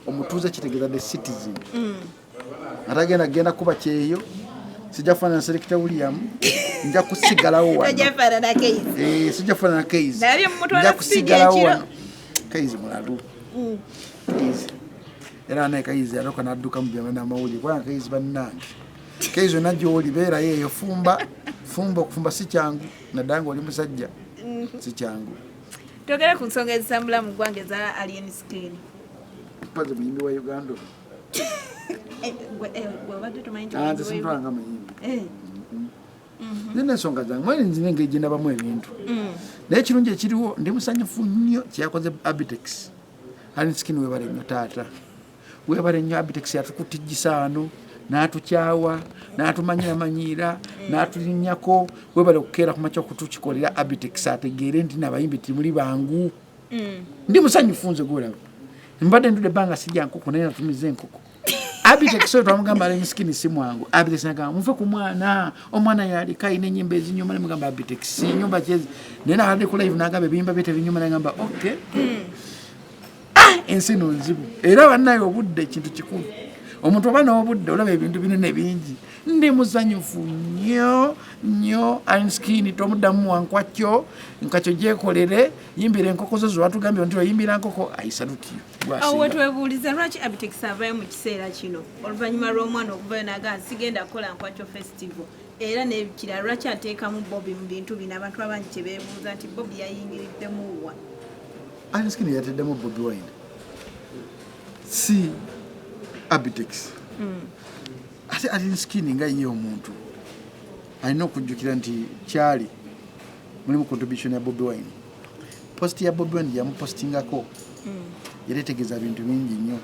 Omutuuze kitegeeza the citizen. Atagenda genda kuba kyeyo, sijja kufaanana Selector William, nja kusigalawo wano. Tojafaanana Keizi. Eh, sijja kufaanana Keizi. Nalabye mumutwala Nja ku speed kusigalawo ekiro. wano. Keizi mulalu. Keizi era naye Keizi yaloka n'adduka mu byanamawulire, kubanga Keizi bannange, Keizi yonna gy'oli beerayo eyo, fumba fumba. Okufumba si kyangu, naddala ng'oli musajja, si kyangu. Twogere ku nsonga ezitambula mu ggwanga eza Alien Skin. Mpaze muyimbi wa Uganda. Eh, gwe obadde tomanyi nti Ah, nze muyimbi wa simutwala nga muyimbi. Nina ensonga zange, mwene nzina engeri gyendabamu ebintu. Naye ekirungi ekiriwo, ndi musanyufu nnyo kyeyakoze Abitex. Alien Skin, webale nnyo taata, webale nnyo. Abitex yatukutijjisa ano, n'atukyawa, n'atumanyiramanyiira, n'atulinnyako. Webale okukeera ku makya okutukikolera. Abitex ategeere nti nabayimbi timuli bangu. Ndi musanyufu nze gwolaba. Mbadde ndudde ebbanga sijja nkoko, naye natumiza enkoko. Abitex oyo twamugamba Alien Skin si mwangu. Abitex nagamba, "Muve ku mwana, omwana yalika alina enyimba ezinyuma." Nemugamba, "Abitex, enyumba kyezi?" Naye nakadde ku live nagamba ebiyimba bye tebinyuma. Nagamba, "Okay." Ah, ensi no nzibu era bannaye obudde kintu kikulu. Omuntu oba n'obudde olaba ebintu binene bingi. Ndi musanyufu nnyo nnyo. Alien Skin tomuddamu wankwakyo, nkakyo gyekolere, yimbira enkoko zo zewatugambye nti oyimbira nkoko. I salute you. Awo wetwebuuliza lwaki Abitex avaayo mu kiseera kino oluvannyuma lw'omwana okuvayo nagaa sigenda kukola Nkwakyo Festival. Era nekirala, lwaki ateekamu Bobi mu bintu bino? Abantu abangi kyebeebuuza nti Bobi yayingiriddemu wa? Alien Skin yateddemu Bobi Wine, si Abitex. Ate Alien Skin nga ye omuntu alina okujjukira nti kyali mulimu contribution ya Bobi Wine. Post ya Bobi Wine yamupostingako yali etegeeza bintu bingi nnyo.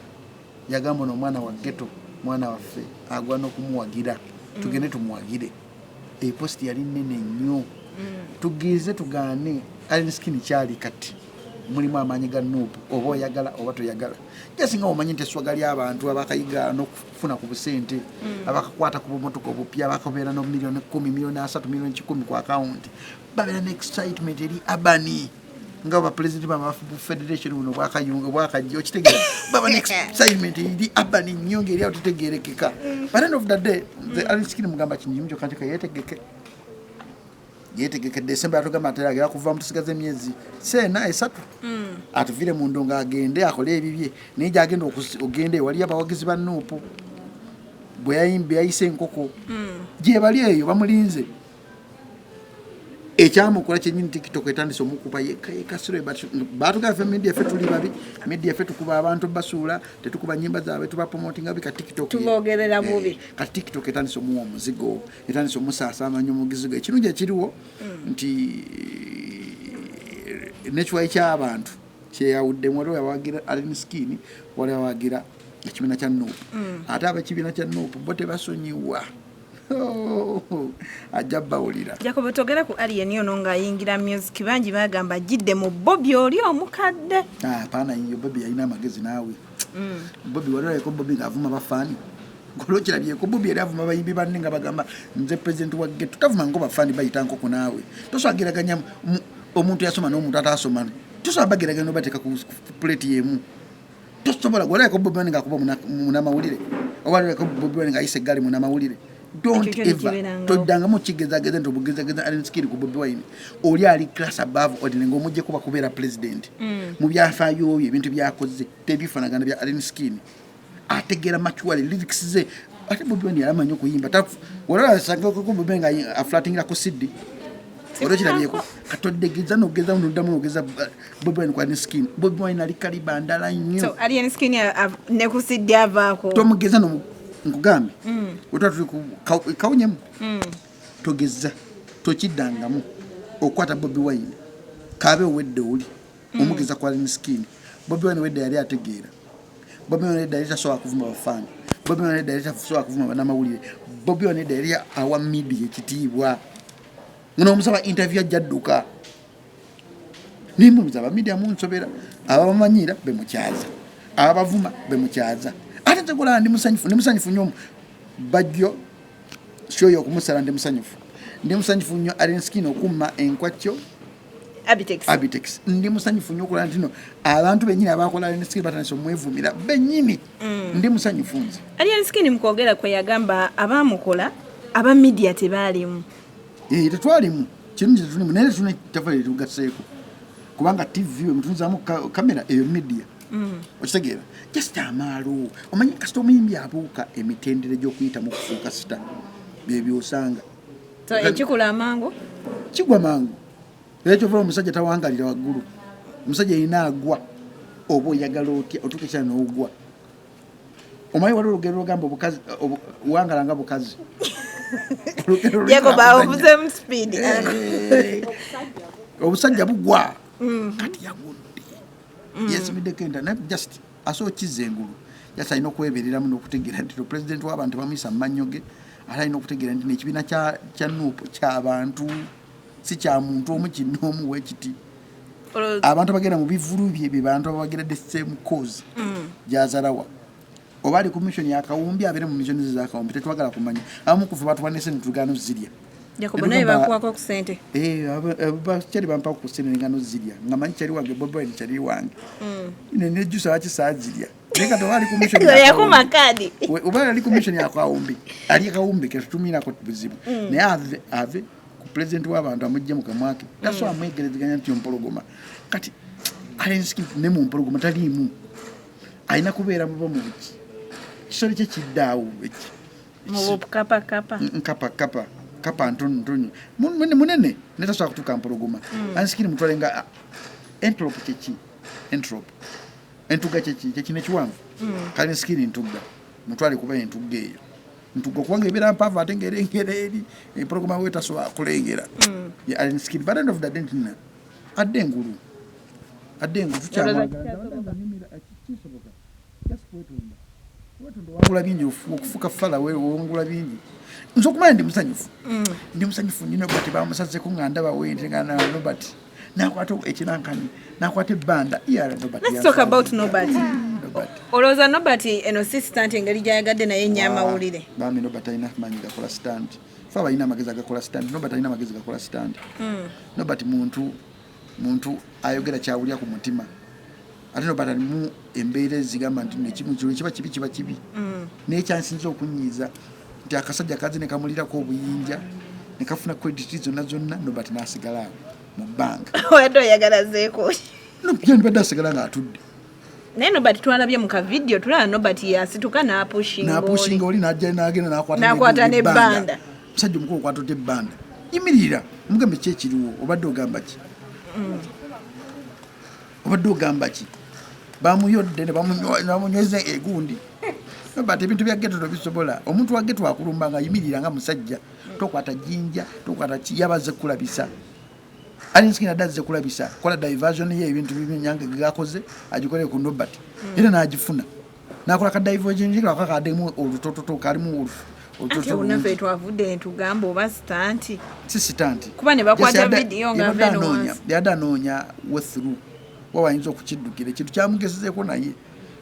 Yagamba, "Ono omwana wa ghetto, mwana waffe, agwana okumuwagira, tugende tumuwagire." Eyo post yali nene nnyo. Tugize tugaane, Alien Skin kyali kati mulimu amaanyi ga NUP, oba oyagala oba toyagala. Jasinga omanyi nti eswaga ly'abantu abakayiga n'okufuna ku busente, abakakwata ku bumotoka obupya, abakabeera no miliyoni 10, miliyoni 30, miliyoni 100 ku akawunti, babeera ne excitement eri abani nga bapulezidenti ba federation buno bwakayunga bwakajja. Okitegeera, baba ne excitement eri abani nnyo ngaeri awo tetegerekeka. But end of the day, the Alien Skin mugamba kinyimu kyokka nti yetegeke, yetegeke. Desemba yatugamba nti agera kuva mu, tusigaze emyezi seena 3, atuvire mu ndongo agende akole ebibye. Naye gyagenda ogenda ewali abawagizi ba NUP bwe yayimba yayise enkoko gye bali eyo bamulinze. Ekyamukola kyenyini, TikTok etandise omukuba yekka yekka. Sire batugamba ffe media, ffe tuli babi media, ffe tukuba abantu basuula, tetukuba nyimba zaabwe, tubapromotinga bi. Kati TikTok Tubogerera bubi. Eh, kati TikTok etandise omuwa omuzigo, etandise omusaasa amanyi omugizigo. Ekirungi ekiriwo nti nekiwayi ky'abantu kyeyawuddemu. Waliwo abawagira Alien Skin, waliwo abawagira ekibiina kya NUP. Ate abekibiina kya NUP bo tebasonyiwa, ajja bawulira. Jacob, togera ku Alien ono ng'ayingira music, bangi bagamba ajjidde mu Bobi oli omukadde. Ah, apaana, yo Bobi yalina amagezi naawe. Bobi walirayeko Bobi ng'avuma bafaani? Olwokirabyeko Bobi yali avuma bayimbi banne nga bagamba, "Nze president wa ghetto"? Tavuma ngo bafaani, bayita nkoko. Naawe tosobola geraganya omuntu yasoma n'omuntu atasoma, tosobola bageraganya nobateeka ku plate yemu, tosobola. Gwalabeko Bobi Wine ng'akuba munamawulire, oba walabeko Bobi Wine ng'ayisa eggaali munamawulire? Don't Ekyo kyo ever. tekibeerangawo. Toddangamu kigezageza nti obugezageza Alien Skin ku Bobi Wine. Oli ali class above ordinary ng'omuggyeko bakubeera president. Mu byafaayo bye, ebintu byakoze tebifaanagana bya Alien Skin. Ategeera maturely lyrics ze. Ate Bobi Wine yali amanyi okuyimba. Walaba Bobi Wine nga aflatingira ku CD? Olwekirabyeko katodegeza nogeza noddamu nogeza Bobi Wine ku Alien Skin. Bobi Wine ali kaliba ndala nnyo. So Alien Skin ne ku CD avaako. Tomugeza no, nkugambe, wetwa tuli ku kawunyemu, togeza, tokiddangamu okwata Bobi Wine kabe owedde oli omugeza ku Alien Skin. Bobi Wine wedde yali ategeera. Bobi Wine edda yali tasobola kuvuma bafaani. Bobi Wine edda yali tasobola kuvuma banamawulire. Bobi Wine edda yali awa media ekitiibwa. Nomusaba interview ajja dduka. Nimubuza, aba media munsobera, ababamanyira bemukyaza, ababavuma bemukyaza. Ate tekola, ndi musanyufu, ndi musanyufu nnyo. Bajjo shoyo okumusala, ndi musanyufu, ndi musanyufu nnyo Alien Skin okumma enkwakyo. Abitex. Abitex. Ndi musanyufu nnyo okulaba nti no abantu bennyini abakola Alien Skin batandise omwevumira bennyini. Ndi musanyufu nze. Alien Skin mu kwogera kwe yagamba abaamukola aba media tebaalimu. Eh, tetwalimu kirungi tetulimu, naye tetulina ettaffaali lyetugasseeko kubanga TV we mutunuzaamu kamera eyo media. Okitegeera? Just amaalo, omanyi kasita omuyimbi abuuka emitendera gy'okuyitamu okufuuka star, byebyosanga. So ekikula amangu kigwa mangu. Era kyova omusajja tawangalira waggulu, omusajja yina agwa, oba oyagala otya otuuka ekiseera n'ogwa. Omanyi waliwo olugero lugamba obukazi wangala nga bukazi. Olugero lulina Jacob akuzannya. Awuvuzemu speed. Eh, obusajja bugwa. Kati yagudde, yesibiddeko enta, naye just asobola okizza engulu. Just alina okwebereramu n'okutegeera nti pulezidenti w'abantu bamuyisa mu mannyo ge, ate alina okutegeera nti nekibiina kya NUP kyabantu, si kya muntu omu kinoomu wekiti. Abantu abagenda mu bivulu bye be bantu abawagira the same cause gyazalawa. Oba ali ku mission yakawumbi, abeere mu mission ze zakawumbi, tetwagala kumanya. Abamu kufe batuwanese netugaana ozirya. Jacob, naye bakuwako ku ssente? Bakyali bampa ku ssente nengano zirya nga manyi kyali wange, Bobi Wine kyali wange. Nejjusa lwaki saazirya, naye kati oba ali ku mission yakuma kaadi. Oba ali ku mission yakawumbi, ali kawumbi ketutumirako buzibu, naye ave ku president w'abantu, amugje mu kamwake tasobola amwegerezeganya nti empologoma. Kati Alien Skin ne mu mpologoma taliimu, alina kubeera muba mu buki kisolo kye kiddaawo eki mu bukapakapa. Nkapa kapa kapa ntono ntono, munene ne tasobola kutuuka mpologoma. Alien Skin mutwale nga antelope. Kyeki antelope? Entugga. Kyeki kyekino ekiwanvu? Alien Skin ntugga, mutwale kuba entugga eyo ntugga kubanga ebeera mpanvu ate ngaerengera eri empologoma we tasobola kulengera. Ye Alien Skin, but end of the day ntina adde engulu, adde engulu. Tukyamwagala, kisoboka. Just kwetonda, kwetonda, wangula bingi, okufuka fala wongula bingi. Nze okumanya ndi musanyufu, ndi musanyufu nnyo. Nobert bamusazeko nga ndaba wente nga Nobert nakwata ekinankani, nakwata ebbanda. Yeah, Nobert. Let's talk about Nobert. Nobert. Olowooza Nobert eno si stunt, engeri gy'ayagadde naye ennyo amawulire? Bambi Nobert alina maanyi gakola stunt. Fe abalina amagezi agakola stunt, Nobert alina amagezi gakola stunt? Nobert muntu ayogera kyawulira ku mutima, ate Nobert alimu embeera ezigamba nti nekimu kino kiba kibi, kiba kibi. Naye kyansinza okunyiiza nti akasajja kaze ne kamulirako obuyinja ne kafuna credit zonna zonna, Nobert n'asigala awo mu bbanga. Wadde oyagala zeeko? Yandibadde asigala ng'atudde. Naye Nobert twalabye mu kavidiyo, tulaba Nobert yasituka n'apushinga. Napushinga oli, najja nagenda nakwata. N'akwata n'ebbanda. Musajja omukulu, okwata otya ebbanda? Yimirira omugambe ki ekiriwo. Obadde ogamba ki? Obadde ogamba ki? Bamuyodde ne bamunyweza egundi. Nobert, ebintu bya ghetto tobisobola. Omuntu wa ghetto akulumba nga yimirira nga musajja, tokwata jjinja, tokwata ki. Yabaze kulabisa. Alien Skin adde azze kulabisa, kola diversion ye ebintu bibinyange gakoze agikole ku Nobert, era n'agifuna nakola ka diversion kakademu olutototo kalimu ate olutoto. Naffe twavudde ne tugamba oba stunt. Si stunt. Kuba ne bakwata video nga veno wansi. Yadde anoonya way through wa wayinza okukiddukira. Ekintu kyamugezezeeko, naye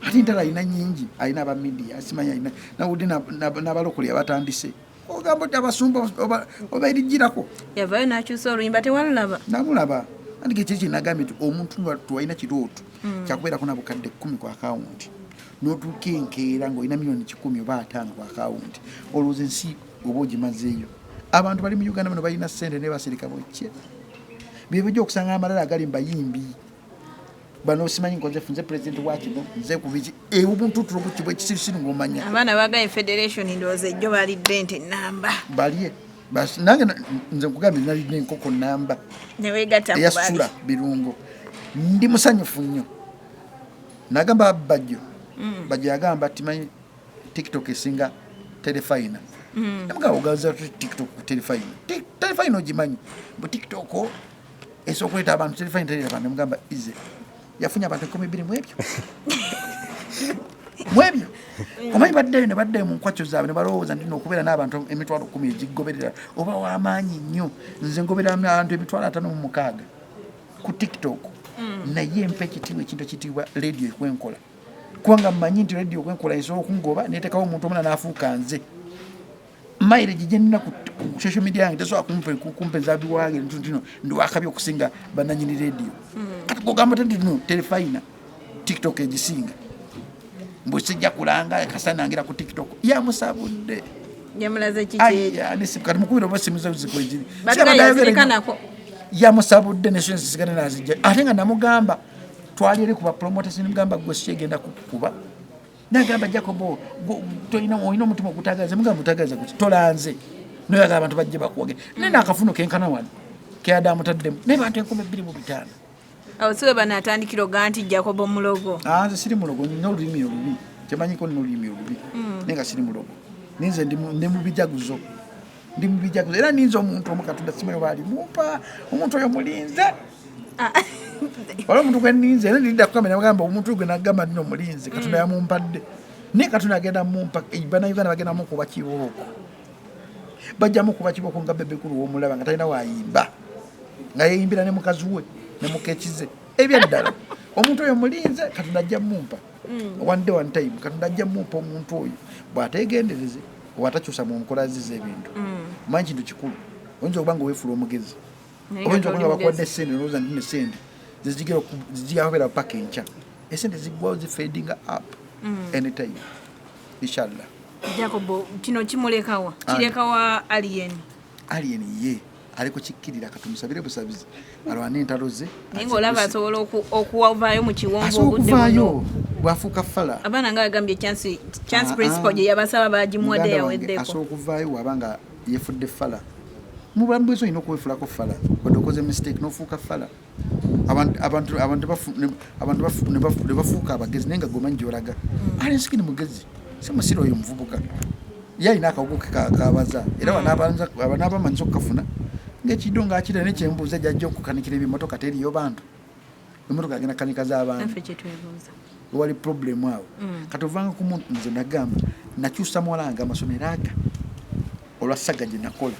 ate entalo alina nyingi, alina aba media, simanyi alina nawudde n'abalokole abatandise ogamba oti abasumba oba erigirako. Yavayo n'akyusa oluyimba, tewalulaba? Namulaba. Anti kiki kinagambye nti omuntu nga twalina kirooto kyakubeerako na bukadde 10 ku akawunti, n'otuuka enkeera ng'olina miliyoni 100 oba 50 ku akawunti, olowooza ensi oba ogimazeeyo? Abantu bali mu Uganda bano balina ssente naye basirika bwekye. Byebijja okusanga amalala agali mu bayimbi bano, simanyi nkoze nze pulezidenti wa kino, nze ku biki, obuntutulo bukibwa ekisirusiru ng'omanya. Abaana bagaye federation, ndowooza ejjo balidde nti namba. Balye. Nange nze nkugambye nalidde enkoko namba. Newegatta ku bali. Eyasula birungo. Ndi musanyufu nnyo. Nagamba Bajjo, Bajjo yagamba timanyi TikTok esinga terefayina. Namugamba ogaza TikTok ku terefayina? Terefayina ogimanyi bu TikTok esobola okuleeta abantu, terefayina tereeta abantu. Namugamba ize yafunye abantu 20,000 mu ebyo mwebyo. Omanyi baddeyo ne baddeyo mu nkwacyo zaabwe ne balowooza nti nokubeera n'abantu 100,000 egigoberera oba w'amaanyi nnyo. Nze ngoberera abantu 56,000 ku TikTok, naye mpa ekitiibwa ekintu ekiyitibwa radio ekwenkola, kubanga mmanyi nti radio ekwenkola esobola okungoba neteekawo omuntu omulala n'afuuka nze. Mileage gye nnina ku Ku social media yange tesobola kumpeza biwange nti ntino ndi wakabi okusinga bananyini radio. Kati gogamba nti no terefayina TikTok egisinga, mbu sijja kulanga kasita nangira ku TikTok. Yamusabudde. Yamulaze kiki? Aya, kati mukubira oba simu zikweziri. Batuga yazirika nako. Yamusabudde nesonsisigane nazijja, ate nga namugamba twali eri kuba promoters, nimugamba gwe sikyegenda kukuba. Nagamba, "Jacobo, tolina, olina omutima ogutagaza." Mugamba, "Mutagaza kuti tolanze, noyagala abantu bajje bakuwage." Naye nakafuno kenkana wano keyadde amutaddemu naye bantu 2500. Awo siwe banaatandikira ogaa nti Jacobo mulogo? Ah, nze siri mulogo, nina olulimi olubi, kyemanyiko nina olulimi olubi, naye nga siri mulogo. Ninze ndi mu bijaguzo, ndi mu bijaguzo, era ninze omuntu omu Katonda simanyi oba alimumpa omuntu oyo, mulinze. Waliwo omuntu gwe ninze, era ndidda kukamera bagamba omuntu gwe nagamba nino mulinze, Katonda yamumpadde, naye Katonda agenda mumpa. Bannayuganda bagenda mukuba kibooko, bajja mukuba kibooko nga Bebe Cool womulaba nga talina wayimba, nga yeyimbira ne mukazi we ne mukekize. Ebyaddala omuntu oyo mulinze, Katonda ajja mumpa. One day, one time, Katonda ajja mumpa omuntu oyo bw'ategendereze oba atakyusa mu nkola ze z'ebintu. Omanyi kintu kikulu, oyinza okuba nga weefuula omugezi, Naye nga oyinza okuba nga toli bakuwadde mugezi. sente, olowooza nti ne sente zezigera zijja kubeera paka enkya. Esente ziggwawo, zifadinga up anytime, inshallah. Jacobo kino kimulekawa? Kirekawa Alien? Alien ye aliko kikkirira, katumusabire busabizi alwane entalo ze. Naye ngaolaba asobola okuwavaayo mu kiwonvu Asobola obudde okuvaayo buno? bwafuuka fala. Abaana nga bagambye chance Ah, principal ah. gye yabasaba bagimuwadde, Muganda wange, yaweddeko. asobola okuvaayo waba nga yefudde fala. Mu bulamu bwezi olina okwefuulako fala, wadde okoze mistake n'ofuuka fala. Abantu ne bafuuka abagezi, naye nga gomanyi gyolaga. Alien Skin mugezi, si musiro. Oyo muvubuka ye alina akawogo ke kabaza, era abanaabamanyiza okukafuna ngaekido ngaakira. Nekyembuuza, gyajja okukanikira ebimotoka, teriyo bantu, emotoka agenda kanika z'abantu? Naffe kyetwebuuza. Wali problem awo. Kati ovanga ku muntu, nze nagamba nakyusa muwala wange amasomero aga olwa saga gye nakola.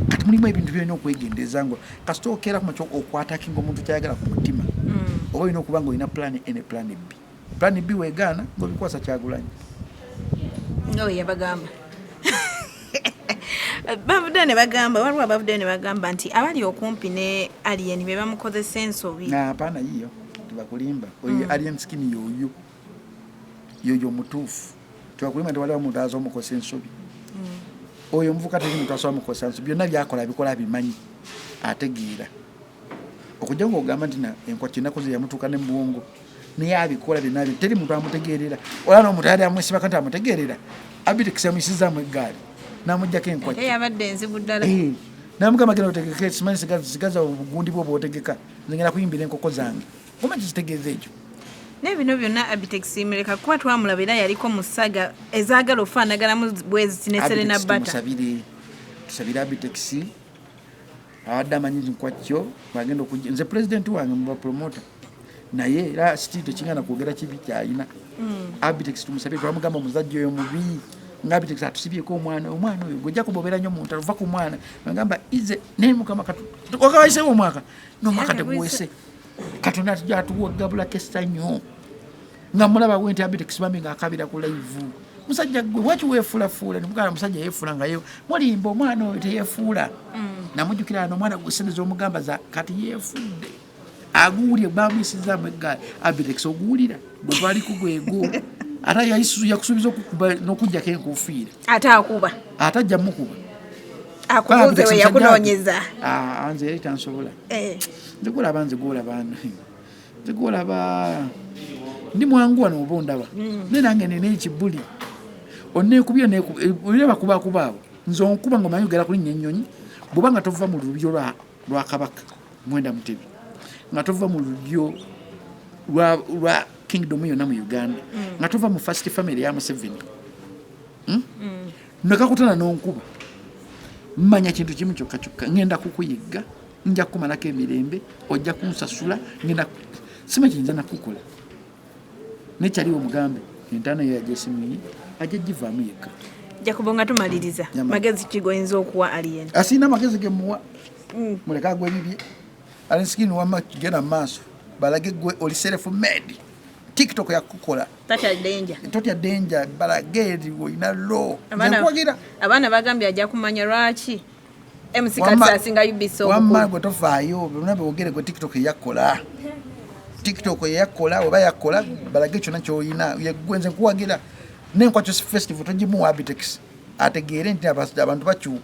Kati mulimu ebintu byolina okwegendereza, nga kasita okeera ku makya okwatakinga omuntu kyayagala ku mutima, oba olina okuba nga olina plan A ne plan B. Plan B weegaana, ngaobikwasa Kyagulanyi. Nga we yabagamba, bavuddeyo ne bagamba, waliwo abavuddeyo ne bagamba nti abali okumpi ne Alien be bamukozesa ensobi. Apaana, yiyo tebakulimba. Oyo Alien Skin yoyo yoyo omutuufu, tebakulimba nti waliwo omuntu aza omukosa ensobi. Oyo omuvuka teri muntu asobola mukosa nsobi. Byonna byakola bikola abimanyi, ategeera. Okujja nga ogamba nti enkwaki ennaku ze yamutuuka ne mubwongo, naye abikola byonna teri muntu amutegeerera. Olaba n'omuntu yali amwesibako nti amutegeerera, Abitex yamuyisizaamu eggaali n'amugjako enkwaki. Ate yabadde enzibu ddala. Eh, namugamba, "Genda otegeke, simanyi sigaza obugundi bwo bwotegeka, nze ngenda kuyimbira enkoko zange." Omanyi kikitegeeza ekyo? Naye bino byonna Abitex mireka, kuba twamulaba era yaliko mu saga ezaagala ofaanaganamu bweziti ne Serena Abitex Bata. Tumusabire, tusabire Abitex. Abadde amanyi nti nkwakyo bwagenda okujja, nze pulezidenti wange muba promoter, naye era siti tekingana kwogera kibi kyalina. Abitex tumusabire. Twamugamba omuzajja oyo mubi, nga Abitex atusibyeko omwana. Omwana oyo gwejja kubobeera nnyo mu ntalo, va ku mwana. Agamba ize naye Mukama wakawayisewo omwaka n'omwaka Era teguwese. Katonda atujja atuwagabulako essanyu nga mulaba we nti Abitex bambi ng'akabira ku live. Musajja gwe waki weefulafuula? Nimugamba musajja yeefuula nga ye mulimba, omwana oyo teyeefuula. Namujjukira ano omwana gwe sente z'omugamba za kati yeefudde aguwulire bamuyisizaamu eggaali. Abitex oguwulira gwe twaliko gwego, ate yakusuubiza okukuba n'okuggyako enkofiira. Ate akuba. Ate ajja mukuba. Akubuuze we yakunoonyeza. Ah, nze yali tansobola. Eh. Nze gwolaba, nze gwolaba, nze gwolaba ndi mwangu wano oba ondaba, naye nange nina ekibuli. Oneekubye olina bakubakuba abo, nze onkuba nga omanyi ogera kulinnya ennyonyi. Bw'oba nga tova mu lulyo lwa Kabaka Mwenda Mutebi, nga tova mu lulyo lwa kingdom yonna mu Uganda, nga tova mu first family ya Museveni, Nekakutana n'onkuba, mmanya kintu kimu kyokka kyokka, ngenda kukuyigga, nja kukumalako emirembe, ojja kunsasula. Ngenda sima kiyinza nakukola nekyaliwo. Mugambe entaana yo yajja esimu ye ajja givaamu yekka. Jacobo, nga tumaliriza, Nyama. magezi ki goyinza okuwa Alien? Asiina amagezi gemuwa, muleke agwa ebibye. Alien Skin wama genda mu maaso, balage gwe oli self made. TikTok yakukola. Tatya danger. Totya danger, balage nti olina lo. Abaana- Nkuwagira. Abaana bagambye ajja kumanya lwaki MC Wamma- Kats asinga UBC Wamma obukulu. gwe tofaayo, byonna byogere, gwe TikTok eyakola, TikTok eyakola oba yakola, balage kyonna kyolina. Gwe nze nkuwagira. Nenkwacho Festival togimuwa Abitex, ategeere nti abantu bakyuka.